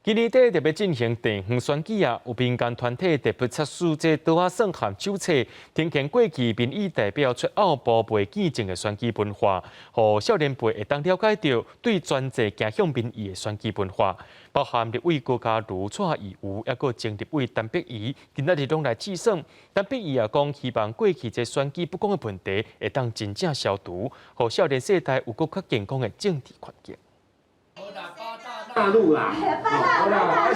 今年底特別進行地方選舉啊，有民間團體特別插手這桌仔算和手冊，呈現過去民意代表出奧步袂見證的選舉文化，予少年輩會當了解著對專制走向民意的選舉文化，包含立委高嘉瑜、蔡宜如，抑閣前立委陳碧儀，今仔日攏來試算。陳碧儀也講，希望過去這選舉不公的問題會當真正消除，予少年世代有閣較健康的政治環境。大陸啦，好啦，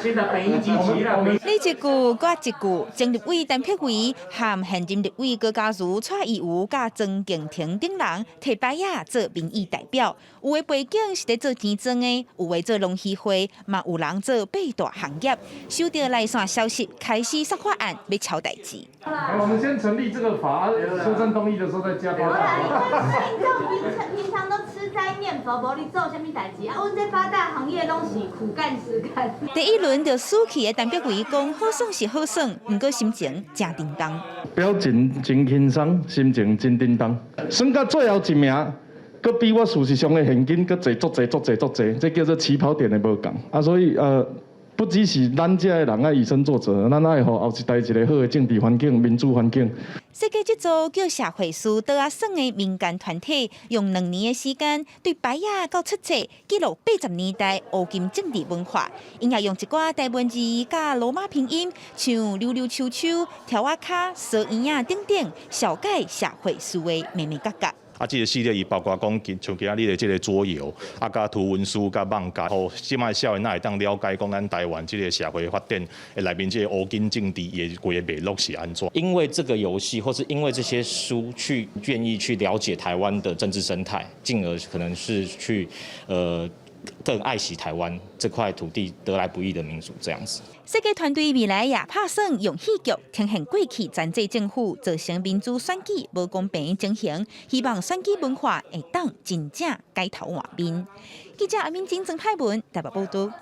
現在本一集齊啦。你一句，我一句，前立委陳碧儀和現任立委高嘉瑜、蔡宜如佮莊敬亭等人提牌仔做民意代表，有的背景是佇做錢莊的，有的做農協會，嘛有人做八大行業。收著內線消息，開始說法案欲敲代誌。我們先成立這個法，修正動議的時候再加八大。平常都吃齋念佛，無咧做啥物代誌啊？阮這八大行業攏是苦幹實幹。第一輪就輸去的陳碧儀講，好耍是好耍，毋過心情誠沉重。表情真輕鬆，心情真沉重。算到最後一名，閣比我事實上的現金閣濟足濟足濟足濟，這叫做起跑點的無仝。啊，所以不只是咱遮的人愛以身作則，咱愛予後一代一個好的政治環境、民主環境。設計這組叫社會師桌仔算的民間團體，用2年的時間，對牌仔到出冊記錄80年代烏金政治文化。𪜶也用一寡台文字佮羅馬拼音，像溜溜秋秋、柱仔跤、趖圓仔等等，紹介社會事的眉眉角角。啊，這個系列伊包括講，像今仔日的這個桌遊，啊，佮圖文書、佮網架，予這擺少年仔會當了解講咱台灣這個社會發展的內面這個烏金政治伊的規個脈絡是按怎。因為這個遊戲，或是因為這些書，去願意去了解台灣的政治生態，進而可能是去更愛惜台灣這塊土地得來不易的民主這樣子。設計團隊未來也拍算用戲劇呈現過去專制政府造成民主選舉無公平的情形，希望選舉文化會當真正改頭換面。記者阿敏晶、曾派文台北報導。